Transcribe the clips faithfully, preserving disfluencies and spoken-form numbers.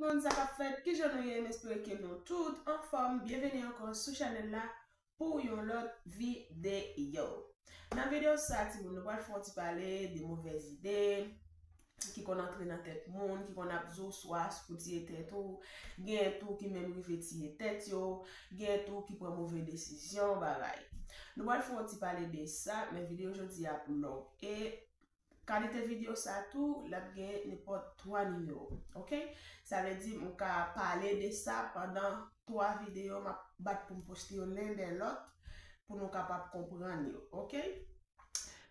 Moun sa k ap fèt, kijan nou ye? M espere ke nou tout anfòm. Byenveni ankò sou chanèl la pou yon lòt videyo. Nan videyo sa, timoun, nou pral fè yon ti pale de movèz ide ki konn antre nan tèt moun, ki konn ap di w swa pou tiye tèt ou, gen tou ki menm rive tiye tèt yo, gen tou ki pran move desizyon, bagay. Nou pral fè yon ti pale de sa, men videyo jodi a ap long. E kalite videyo sa tou, l ap gen nenpòt twa nimewo, oke? Sa vle di, m ka pale de sa pandan twa videyo, m ap bat pou m poste yo len dèyè lòt, pou nou kapab konprann yo, oke?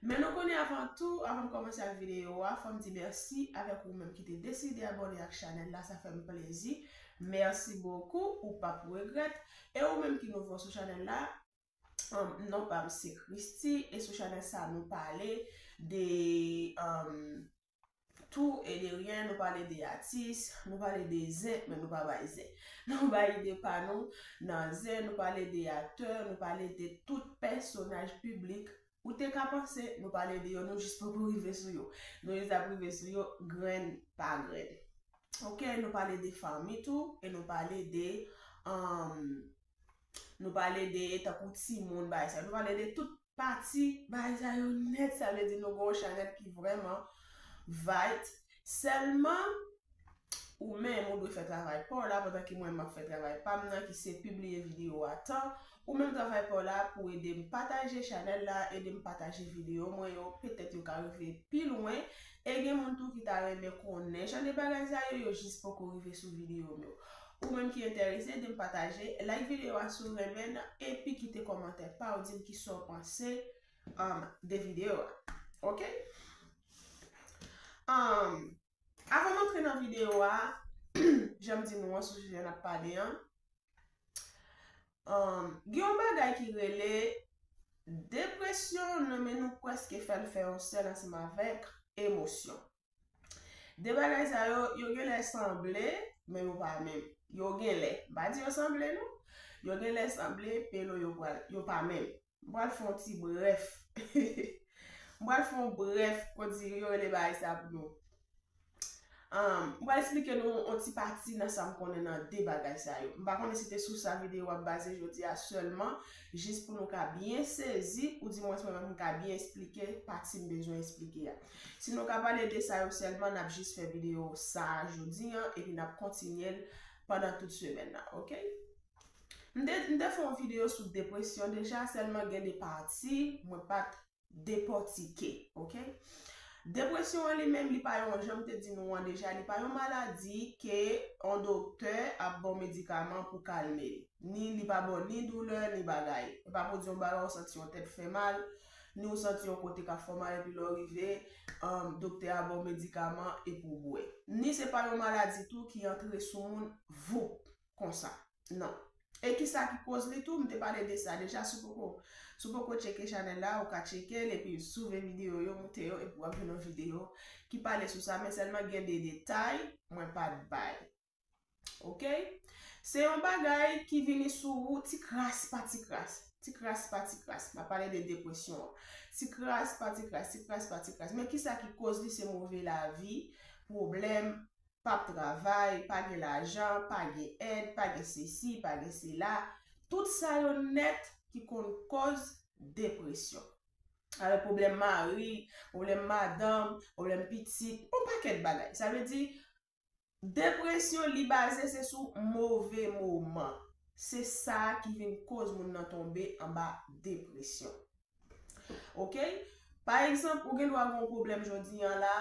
Men nou konnen avan tou, avan m kòmanse ak videyo a, fò m di mèsi avèk ou menm ki te deside abòne ak chanèl la, sa fè m plezi. Mèsi bokou, ou p ap regrèt. E ou menm ki nouvo sou chanèl la, um, non pa m se Christy, e sou chanèl sa nou pale de, um, tou e de ryen, nou pale de atis, nou pale de zen, men nou pa bay zen. Nou bay ide pa nou nan zen, nou pale de aktè, nou pale de tout pèsonaj piblik. Ou te ka panse nou pale de yo, nou jis poko rive sou yo. Nou jis ap rive sou yo grenn pa grenn. Oke, nou pale de fanmi tou, e nou pale de, um, nou pale de tankou timoun, bagay sa. Nou pale de tout pati bagay sa yo nèt, sa vle di nou gen yon chanèl ki vrèman vayt. Sèlman, ou menm, ou dwe fè travay pa w la, pandan ke mwen, m ap fè travay pa m nan, ki se pibliye videyo a tan. Ou menm, travay pa w la pou ede m pataje chanèl la, ede m pataje videyo mwen yo, petèt yo ka rive pi lwen. E gen moun tou ki ta renmen konnen jan de bagay sa yo, yo jis poko rive sou videyo m yo. Ou menm ki enterese, ede m pataje, like videyo a si w renmen l, epi kite kòmantè pa w, di m kisa w panse, um, de videyo a. Oke? Um, avan m antre nan videyo a, jan m di nou an sou sijè n ap pale an, um, gen yon bagay ki rele depresyon, non, men nou prèske fè l fè yon sèl ansanm avèk emosyon. De bagay sa yo, yo genlè sanble, men yo pa menm. Yo genlè, m pa di yo sanble non. Yo genlè sanble, pelo yo pral, yo pa menm. M pral fè yon ti brèf. M pral fè yon brèf, kòm di yo rele bagay sa pou nou. Um, m pral eksplike nou yon ti pati nan sa m konnen nan de bagay sa yo. M pa konnen si te sou sa videyo a ap baze jodi a sèlman, jis pou nou ka byen sezi, ou dimwens mwen menm m ka byen eksplike pati m bezwen eksplike a. Si nou ka pale de sa yo sèlman, n ap jis fè videyo sa a jodi an, epi n ap kontinye l pandan tout semèn nan, oke? M te, m te fè yon videyo sou depresyon deja, sèlman gen de pati mwen pa t depòtike, oke? Depresyon an li menm, li pa yon, jan m te di nou an deja, li pa yon maladi ke yon doktè ap ba w medikaman pou kalme li. Ni li pa ba w ni doulè, ni bagay. Li pa pwodui yon bagay, ou santi yon tèt fè mal, ni ou santi yon kote k ap fè w mal, epi lè w rive, um, doktè a ba w medikaman epi w bwè. Ni se pa yon maladi tou ki antre sou moun, voup, konsa. Non. E kisa ki koz li tou? M te pale de sa deja. Si w poko, si w poko tcheke chanèl la, ou ka tcheke l, epi swive videyo yo, moute yo, epi w ap jwenn yon videyo ki pale sou sa, men sèlman gen de detay mwen pa t bay. Oke? Se yon bagay ki vini sou ou ti kras pa ti kras. Ti kras pa ti kras. M ap pale de depresyon an. Ti kras pa ti kras, ti kras pa ti kras. Men kisa ki koz li? Se move lavi, pwoblèm, p ap travay, pa gen lajan, pa gen èd, pa gen sesi, pa gen sela. Tout sa yo nèt ki konn koz depresyon. Avèk pwoblèm mari, pwoblèm madanm, pwoblèm pitit, yon pakèt bagay. Sa vle di, depresyon, li baze se sou move moman. Se sa ki vin koz moun nan tonbe anba depresyon. Oke? Pa egzanp, ou gen dwa gen yon pwoblèm jodi an la,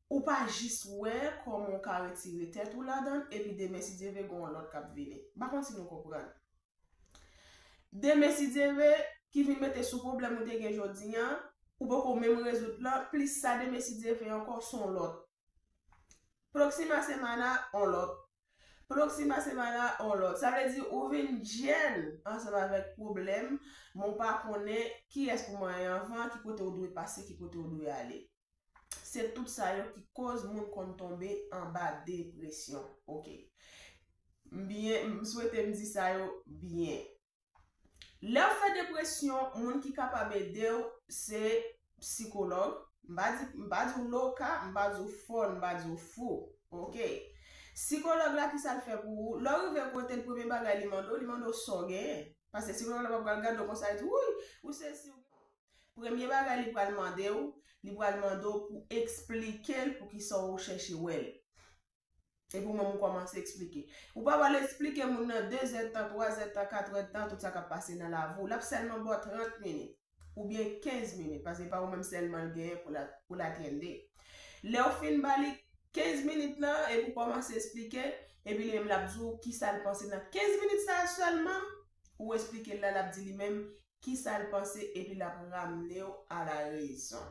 ou pa jis wè kòman w ka retire tèt ou ladan l, epi demen, si Dye vle, gen yon lòt k ap vini. M pa konn si nou konprann. Demen, si Dye vle, ki vin mete sou pwoblèm ou te gen jodi an, ou poko menm rezoud lan, plis sa, demen, si Dye vle ankò, s on lòt. Proxima semana, on lòt. Proxima semana, on lòt. Sa vle di ou vin djèl ansanm avèk pwoblèm, men w pa konnen kiyès pou manyen anvan, ki kote w dwe pase, ki kote w dwe ale. Se tout sa yo ki koz moun konn tonbe anba depresyon. Oke. M byen, m swete m di sa yo byen. Lè w fè depresyon, moun ki kapab ede w, se sikològ. M pa di, m pa di w loka, m pa di w fòl, m pa di w fou. Oke. Sikològ la, ki sa l fè pou ou? Lè w rive kote l, premye bagay li mande w, li mande w sa w genyen. Paske sikològ la p ap pral gade w konsa, li di, "Wouy, ou sesi, ou." Premye bagay li pral mande w, li pral mande w pou eksplike l pou ki sa w chèche wè l. Epi w menm ou kòmanse eksplike. Ou pa pral eksplike moun nan de zè tan, twa zè tan, kat è tan, tout sa k ap pase nan lavi w. L ap sèlman ba w trant minit oubyen kenz minit, paske pa ou menm sèlman l genyen pou l a- pou l atende. Lè w fin ba li kenz minit lan, epi w kòmanse eksplike, epi li menm l ap di w ki sa l panse nan kenz minit sa a sèlman, ou eksplike l la, l ap di li menm ki sa l panse, epi l ap ramne w a la rezon.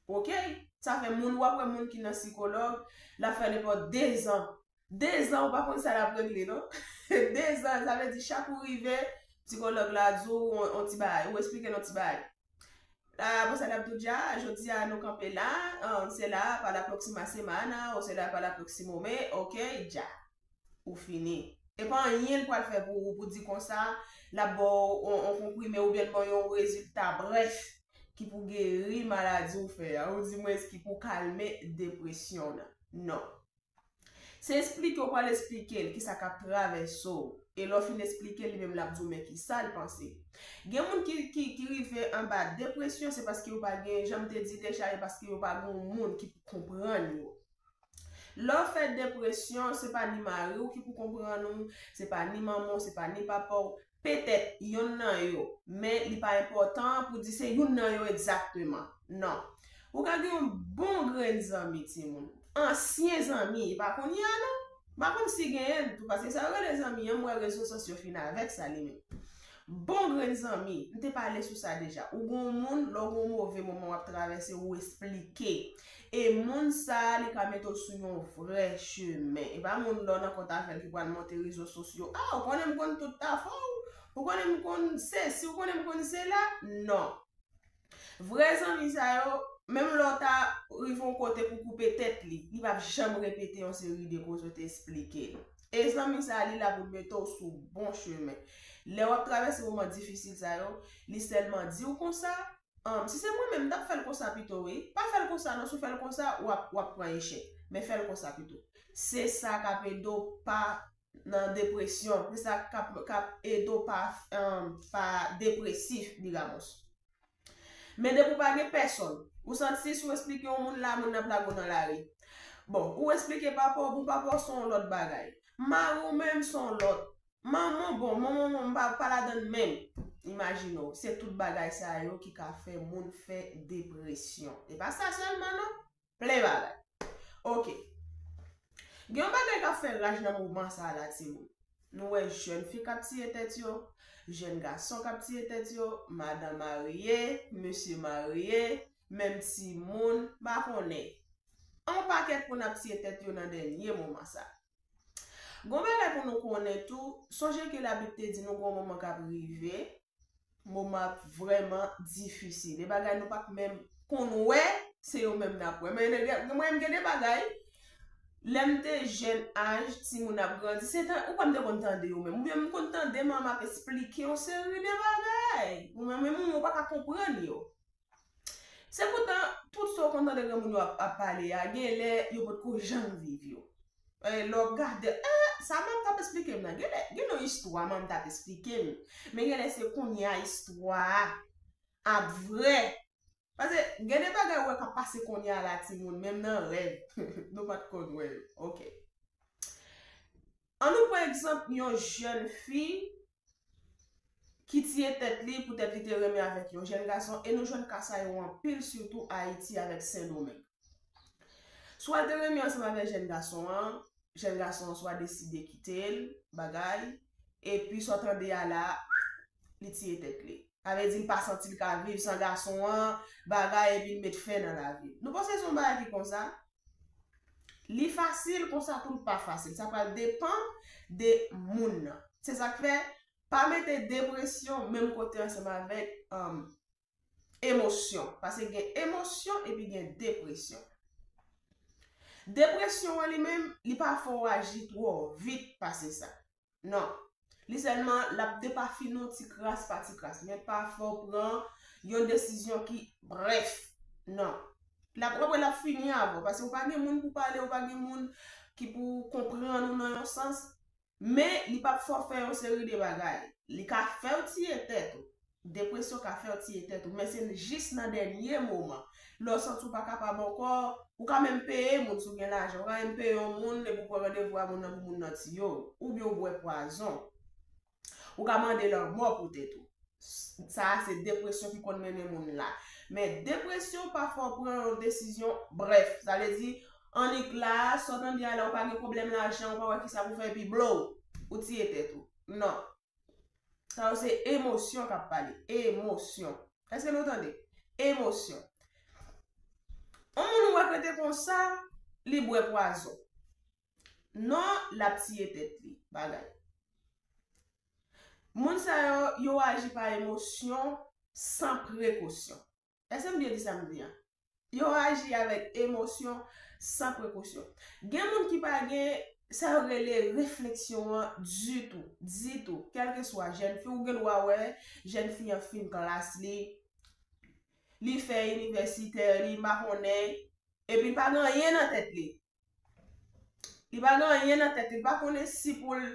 Oke? Sa fè moun, w ap wè moun ki nan sikològ, l ap fè nenpòt dezan. Dezan, ou pa konn sa l ap regle, non? Dezan, sa vle di chak ou rive, sikològ la di w on, on ti bagay, ou eksplike l on ti bagay. Apre sa, l ap di w, "Dja, jodi a nou kanpe la, um, se la pa la próxima semana, ou se la pa la próximo mes, oke, dja." Ou fini. E pa anyen l pral fè pou ou, pou di konsa, l ap ba w on, on konprime oubyen l ba w yon rezilta brèf ki pou geri maladi w fè a, oudimwens ki pou kalme depresyon w nan. Non. Se eksplike w pral eksplike l kisa k ap travèse w. E lè w fin eksplike l, li menm l ap di w men kisa l panse. Gen moun ki, ki, ki rive anba depresyon, se paske yo pa gen, jan m te di deja, e paske yo pa gen yon moun ki pou konprann yo. Lè w fè depresyon, se pa ni mari w ki pou konprann ou, se pa ni manman w, se pa ni papa w. Petèt yonn nan yo, men li pa enpòtan pou di se youn nan yo egzakteman. Non. Ou ka gen yon bon grenn zanmi, timoun. Ansyen zanmi, e pa kounye a, non. M pa konn si genyen l tou, paske sa yo rele zanmi an, m wè rezo sosyo fin avèk sa li menm. Bon grenn zanmi, m te pale sou sa deja. Ou gon moun, lè w gon move moman w ap travèse, ou eksplike. E moun sa a, li ka mete w sou yon vrè chemen. E pa moun lè w nan kont avè l ki pral monte rezo sosyo. "Ah, ou konnen m konn tout afè w, ou konnen m konn sesi, ou konnen m konn sela." Non. Vrè zanmi sa yo, menm lè w ta rive yon kote pou koupe tèt li, li p ap janm repete yon seri de koze w te eksplike l. E zanmi sa a, li la pou l mete w sou bon chemen. Lè w ap travèse moman difisil sa yo, li sèlman di w konsa, um, si se mwen menm, m t ap fè l konsa pito, wi. Pa fè l konsa, non, si w fè l konsa, w ap, w ap pran echèk. Men fè l konsa pito. Se sa k ap ede w pa nan depresyon. Se sa k ap, k ap ede w pa, um, pa depresif, digamos. Men depi w pa gen pèsonn, ou santi si w eksplike yon moun la, moun nan ap lage w nan lari. Bon, ou eksplike papa w, bon, papa w se yon lòt bagay. Mari w menm se yon lòt. Manman w, bon, manman w, m pa, pa ladan l menm. Imajine w, se tout bagay sa yo ki ka fè moun fè depresyon. E pa sa sèlman, non. Plen bagay. Oke. Gen yon bagay k ap fè raj nan moman sa a la, timoun. Nou wè jèn fi k ap tiye tèt yo, jèn gason k ap tiye tèt yo, madan marye, mesye marye, menm timoun, m pa konnen. Yon pakèt moun ap tiye tèt yo nan dènye moman sa. Gon bagay pou nou konnen tou, sonje ke Labib te di nou gon moman k ap rive, moman ap vrèman difisil. E bagay nou p ap menm konn wè, se yo menm n ap wè. Men gen, mwen menm gen de bagay, lè m te jèn aj, timoun ap grandi, se tan, ou kwè m te konn tande yo menm. Oubyen m konn tande manman ap eksplike yon seri de bagay. Ou menm, menm ou pa ka konprann yo. Se poutan, tout sa w konn tande granmoun yo ap, ap pale a, gen lè yo potko janm viv yo. E, lè w ap gade, e, sa manman t ap eksplike m nan. Gen lè, gen yon istwa manman t ap eksplike m. Men gen lè se kounye a istwa a ap vrè. Paske gen de bagay ou wè k ap pase kounye a la, timoun, menm nan rèv, nou pa t konn wè yo. Oke. Ann nou pran egzanp yon jèn fi ki tiye tèt li poutèt li te renmen avèk yon jèn gason, e nou jwenn ka sa yo anpil, sitou Ayiti avèk Sendomeng. Swa l te renmen ansanm avèk jèn gason an, jèn gason an swa deside kite l, bagay, epi sa w tande a la, li tiye tèt li. Sa vle di l pa santi l ka viv san gason an, bagay, epi l met fen nan lavi l. Nou panse se yon bagay ki konsa? Li fasil, konsa tou l pa fasil. Sa pral depann de moun nan. Se sa k fè, pa mete depresyon menm kote ansanm avèk, um, emosyon. Paske gen emosyon epi gen depresyon. Depresyon an li menm, li pa fè w aji twò vit pase sa. Non. Li sèlman, l ap depafini w ti kras pa ti kras. Men pa fè w pran yon desizyon ki brèf. Non. L ap, w ap wè l ap fini avè w. Paske w pa gen moun pou pale, w pa gen moun ki pou konprann ou nan yon sans, men li p ap fè w fè yon seri de bagay. Li ka fè w tiye tèt ou. Depresyon ka fè w tiye tèt ou, men se jis nan dènye moman. Lè w santi w pa kapab ankò, ou ka menm peye moun si w gen lajan. Ou ka menm peye yon moun epi w pran randevou a moun nan pou moun nan tiye w. Oubyen w bwè pwazon. Ou ka mande lanmò pou tèt ou. Sa a se depresyon ki konn mennen moun la. Men depresyon pa fè w pran yon desizyon brèf. Sa vle di, annik la, sa w tande a la, ou pa gen pwoblèm lajan, ou pa wè kisa pou fè, epi blow, ou tiye tèt ou. Non. Sa yo se emosyon k ap pale. Emosyon. Èske nou tande? Emosyon. Yon moun ou wè k rete konsa, li bwè pwazon. Non, l ap tiye tèt li. Bagay. Moun sa yo, yo aji pa emosyon, san prekosyon. Èske m byen di sa m di a? Yo aji avèk emosyon, san prekosyon. Gen moun ki pa gen sa yo rele refleksyon an ditou, ditou. Kèlkeswa jèn fi, ou gen dwa wè jèn fi an fin klas li, li fè inivèsitè li, m pa konnen, epi l pa gen anyen nan tèt li. Li pa gen anyen nan tèt li. Li pa konnen si pou l,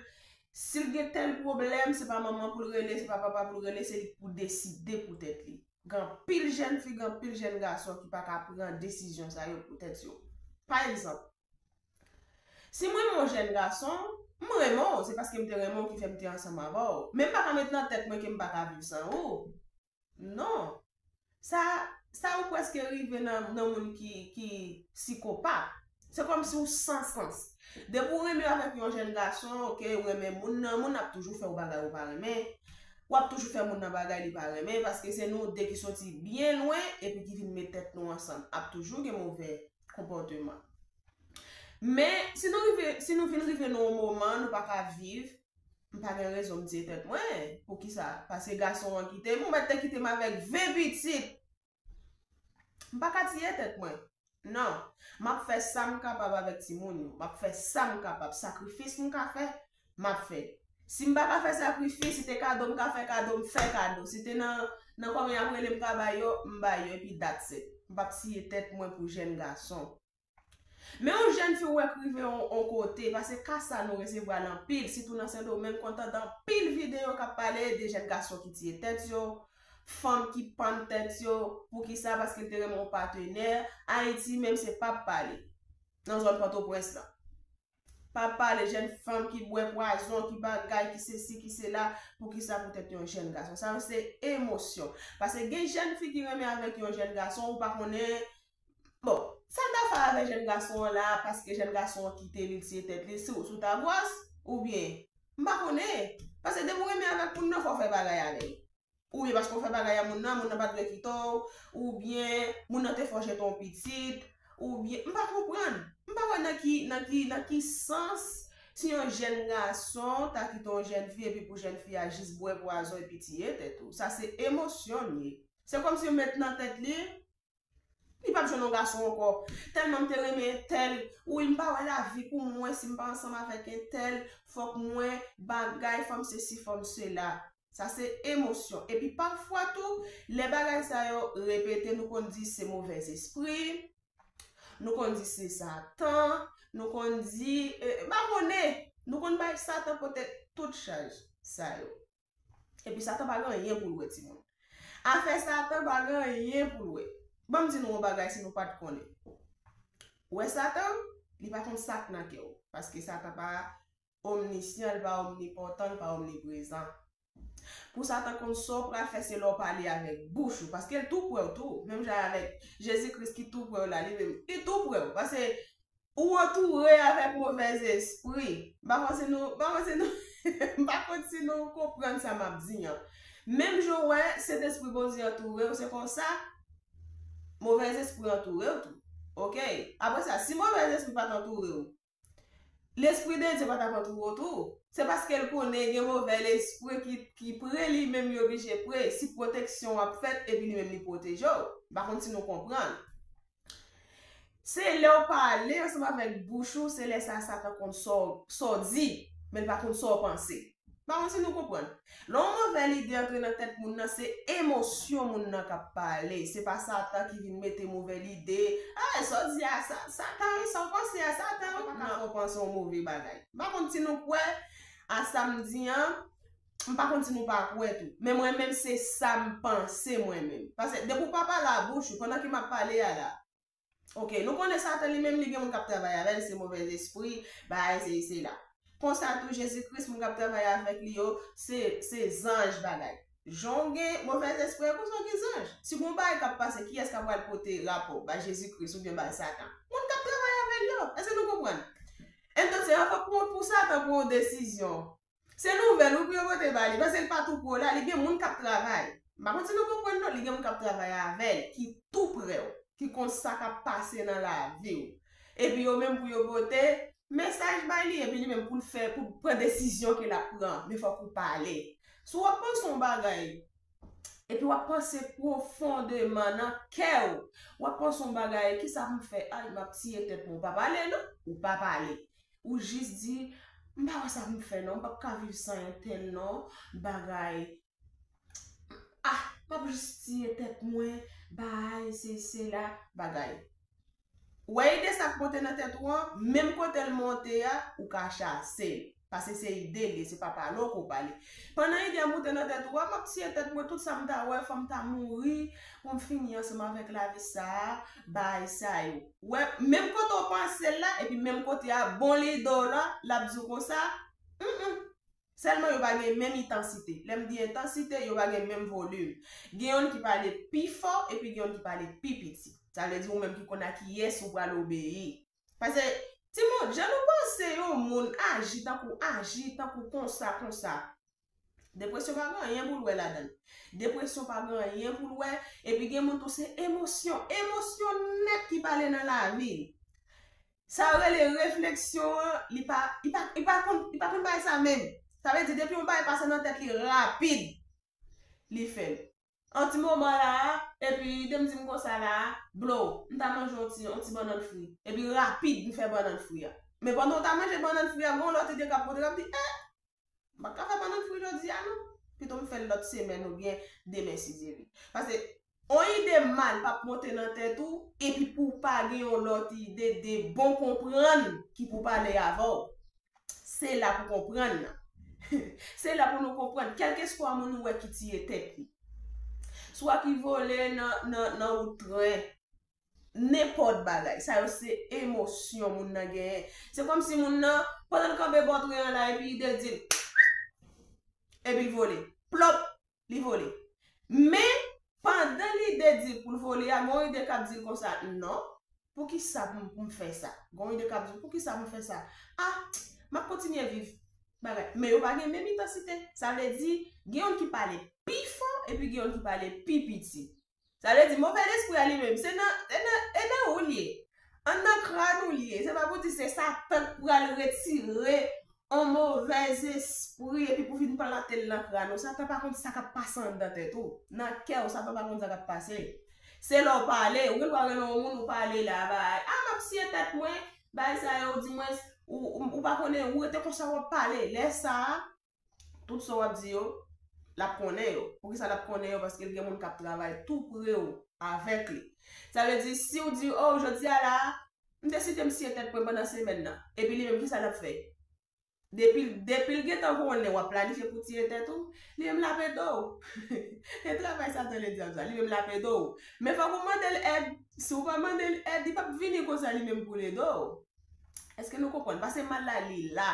si l gen tèl pwoblèm, se pa manman pou l rele, se pa papa pou l rele, se li k pou deside pou tèt li. Gen anpil jèn fi, gen anpil jèn gason ki pa ka pran desizyon sa yo pou tèt yo. Pa egzanp, si m renmen yon jèn gason, m renmen w, se paske m te renmen w ki fè m te ansanm avè w. Men m pa ka met nan tèt mwen ke m pa ka viv san ou. Non. Sa, sa ou prèske rive nan, nan moun ki, ki sikopat. Se kòmsi ou san sans. Depi ou renmen avèk yon jèn gason, oke, ou renmen moun nan, moun nan ap toujou fè w bagay ou pa renmen. W ap toujou fè moun nan bagay li pa renmen, paske se nou de ki soti byen lwen epi ki vin met tèt nou ansanm. Ap toujou gen movè konpòteman. Men, si nou rive, si nou vin rive nan yon moman, nou pa ka viv, m pa gen rezon m tiye tèt mwen. Poukisa? Paske gason an kite m. Ou mèt te kite m avèk ven pitit. M pa ka tiye tèt mwen. Non. M ap fè sa m kapab avèk timoun yo. M ap fè sa m kapab. Sakrifis m ka fè, m ap fè. Si m pa ka fè sakrifis, si te kado m ka fè kado, m fè kado. Si te nan, nan kòman y ap rele m ka bay yo, m bay yo. Epi that's it. M p ap tiye tèt mwen pou jèn gason. Men yon jèn fi ou wè k rive yon, yon kote, paske ka sa nou resevwa l anpil, sitou nan Sendomeng, kontan anpil videyo k ap pale de jèn gason ki tiye tèt yo, fanm ki pann tèt yo, poukisa? Paske l te renmen yon patenè. Ayiti menm se p ap pale nan zòn Pòtoprens lan. P ap pale jèn fanm ki bwè pwazon, ki bagay, ki sesi, ki sela, poukisa poutèt yon jèn gason. Sa yo se emosyon. Paske gen jèn fi ki renmen avèk yon jèn gason, ou pa konnen Bon, sa l ta fè avè jèn gason an la, paske jèn gason an kite li, l tiye tèt li, si w, si w ta gwòs, oubyen, m pa konnen. Paske depi w renmen avèk moun nan, fò w fè bagay avè l. Oubyen paske w fè bagay a moun nan, moun nan pa t dwe kite w, oubyen moun nan te fè w jete yon pitit, oubyen, m pa konprann. M pa wè nan ki, nan ki, nan ki sans, si yon jèn gason ta kite yon jèn fi, epi pou jèn fi a jis bwè pwazon epi tiye tèt ou. Sa se emosyon l ye. Se kòmsi yo met nan tèt li, Li p ap jwenn yon gason ankò. Tèlman m te renmen entèl. Wi, m pa wè lavi pou mwen si m pa ansanm avèk entèl. Fòk mwen bagay, fò m sesi, fò m sela. Sa se emosyon. Epi pafwa tou, lè bagay sa yo repete, nou konn di se movèzespri, nou konn di se Satan, nou konn di, eh, m pa konnen, nou konn bay Satan pote tout chaj sa yo. Epi Satan pa gen anyen pou l wè, timoun. Afè Satan pa gen anyen pou l wè. Ban m di nou yon bagay si nou pa t konnen. Ou wè Satan, li pa konn sa k nan kè w. Paske Satan pa omnisyan, li pa omnipotan, li pa omniprezan. Pou Satan konn sa w pral fè, se lè w pale avèk bouch ou. Paske l tou prè w tou. Menm jan avèk Jezi Kris ki tou prè w la, li menm, li tou prè w. Paske Ou antoure avèk movèzespri. M pa konn si nou, m pa konn si nou, m pa konn si nou konprann sa m ap di an. Menm jan w wè Sentespri Bondye antoure w, se konsa movèzespri antoure w tou. Oke? Apre sa, si movèzespri pa t antoure w, Lespri de Dye pa t ap antoure w tou. Se paske l konnen gen movè lespri ki, ki pre li menm, li oblije pre. Si pwoteksyon w ap fèt, epi li menm li pwoteje w. M pa konn si nou konprann. Se lè w pale ansanm avèk bouch ou, se lè sa a Satan konn sa w, sa w di, men l pa konn sa w panse. M pa konn si nou konprann. Lè yon move lide antre nan tèt moun nan, se emosyon moun nan k ap pale. Se pa Satan ki vin mete move lide. Ah, sa w di a, sa, Satan wi, sa w panse a, Satan wi. Pa ka fè w panse yon move bagay. M pa konn si nou kwè a sa m di an. M pa konn si nou pa kwè tou. Men mwen menm, se sa m panse mwen menm. Paske depi w pa pale a bouch ou, pandan ke m ap pale a la, Ok, nou konnen Satan li menm, li gen moun k ap travay avè l, se movèzespri, bagay, se, se la. Konsa tou, Jezi Kris, moun k ap travay avèk li yo, se, se zanj bagay. Jan w gen movèzespri, konsa w gen zanj. Si gon bagay k ap pase, kiyès k ap pral pote rapò bay Jezi Kris oubyen bay Satan? Moun k ap travay avè l yo. Èske nou konprann? Entonces, anvan pou, pou Satan pran yon desizyon, se nouvèl wi pou yo pote ba li, paske li pa tou pwo la, li gen moun k ap travay. M pa konn si nou konprann non, li gen moun k ap travay avè l, ki tou prè w, ki konn sa k ap pase nan lavi w. Epi yo menm pou yo pote mesaj bay li, epi li menm pou l fè, pou l pran desizyon ke l ap pran, men fòk ou pale. Si w ap panse yon bagay, epi w ap panse pwofondeman nan kè w, w ap panse yon bagay, kisa pou m fè? Ay, m ap tiye tèt mwen. Ou pa pale non, ou pa pale. Ou jis di, m pa wè sa pou m fè non, m p ap ka viv san entèl non, bagay. Ah, m ap jis tiye tèt mwen, bay, se, se la, bagay. Ou wè ide sa k monte nan tèt ou an, menm kote l monte a, ou ka chase l. Paske se ide l ye, se pa pale w ke w pale. Pandan ide a monte nan tèt ou a, m ap tiye tèt mwen, tout sa m ta wè, fò m ta mouri, pou m fini ansanm avèk lavi sa a, bay sa yo. Ou wè, menm kote w panse l la, epi menm kote a, bon lide w la, l ap di w konsa, mm, mm. Sèlman yo pa gen menm entansite. Lè m di entansite, yo pa gen menm volim. Gen youn ki pale pi fò, epi gen youn ki pale pi piti. Sa vle di ou menm ki konn a kiyès ou pral obeyi. Paske, timoun, jan nou panse yon moun aji tankou, aji tankou konsa, konsa. Depresyon pa gen anyen pou l wè ladan l. Depresyon pa gen anyen pou l wè. Epi gen moun tou se emosyon. Emosyon nèt ki pale nan lavi l. Sa yo rele refleksyon an, li pa, li pa, li pa konn, li pa konn bagay sa menm. Sa vle di, depi yon bagay pase nan tèt li rapid, li fè l. An ti moman la a, epi ide m di m konsa la a, blow, m ta manje yon ti, yon ti bannann fri. Epi rapid, m fè bannann fri a. Men pandan w ta manje bannann fri a, gen yon lòt ide k ap monte, k ap di, eh, m pa ka fè bannann fri jodi a non. Pito m fè l lòt semèn oubyen demen si Dye vle. Paske yon ide mal p ap monte nan tèt ou, epi pou w pa gen yon lòt ide de bon konprann ki pou pale avè w. Se la pou konprann nan. Se la pou nou konprann, kèlkeswa moun ou wè ki tiye tèt li. Swa ki vole nan, nan, nan wout tren, nenpòt bagay. Sa yo se emosyon moun nan genyen. Se kòmsi moun nan, pandan l kanpe bò tren an la, epi ide l di l, epi l vole. Plòp, li vole. Men, pandan lide di l pou l vole a, gen yon ide k ap di l konsa, non, poukisa pou m, pou m fè sa? Gen yon ide k ap di l, poukisa pou m fè sa? Ah, m ap kontinye viv. Bagay. Men yo pa gen menm entansite. Sa vle di, gen youn ki pale pi fò, epi gen youn ki pale pi piti. Sa vle di, movèzespri a li menm, se nan, e nan, e nan ou l ye. Anndan kràn ou l ye. Se pa pou di se Satan k pral retire yon movèzespri epi pou vin plante l nan kràn ou. Satan pa konn sa k ap pase anndan tèt ou. Nan kè w, Satan pa konn sa k ap pase. Se lè w pale, ou gen dwa rele yon moun, ou pale la, bay, ah, m ap tiye tèt mwen, bay sa yo, di mwen, ou, ou, ou pa konnen, ou rete konsa w ap pale. Lè sa a, tout sa w ap di yo, l ap konnen yo. Poukisa l ap konnen yo? Paske l gen moun k ap travay tou pre w avèk li. Sa vle di, si w di, oh, jodi a la, m deside m tiye tèt mwen pandan semèn nan. Epi li menm, kisa l ap fè? Depi, depi l gentan konnen w ap planifye pou w tiye tèt ou, li menm l ap ede w. E travay Satan ledyab sa, li menm l ap ede w. Men fòk ou mande l èd. Si w pa mande l èd, li p ap vini konsa li menm pou l ede w. Èske nou konprann? Paske mal la, li la.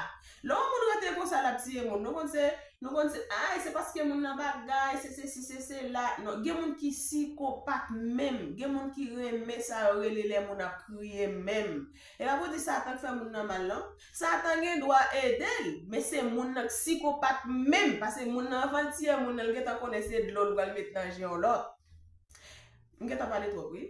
Lè yon moun rete konsa, l ap tiye moun. Nou konn se, nou konn se, ay, se paske moun nan bagay, se sesi, se sela. Non, gen moun ki sikopat menm. Gen moun ki renmen sa yo rele lè moun ap kriye menm. E pa pou di Satan k fè moun nan mal, non. Satan gen dwa ede l, men se moun nan k sikopat menm. Paske moun nan, anvan l tiye moun nan, l gentan konnen se dlo l pral met nan je yon lòt. M gentan pale twòp, wi.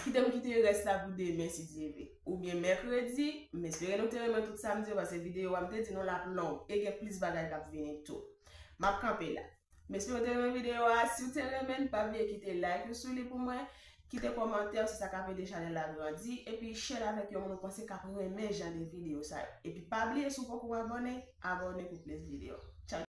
Kite m kite rès la pou demen, si Dye vle. Oubyen mèkredi, m espere nou te renmen tout sa m di yo, paske videyo a m te di nou l ap long, e gen plis bagay k ap vini tou. M ap kanpe la. M espere w te renmen videyo a. Si w te renmen l, pa bliye kite like ou sou li pou mwen, Kite kòmantè, se sa k ap ede chanèl la grandi. Epi share l avèk yon moun ou panse k ap renmen jan de videyo sa yo. Epi pa bliye, si w poko abòne, abòne pou plis videyo.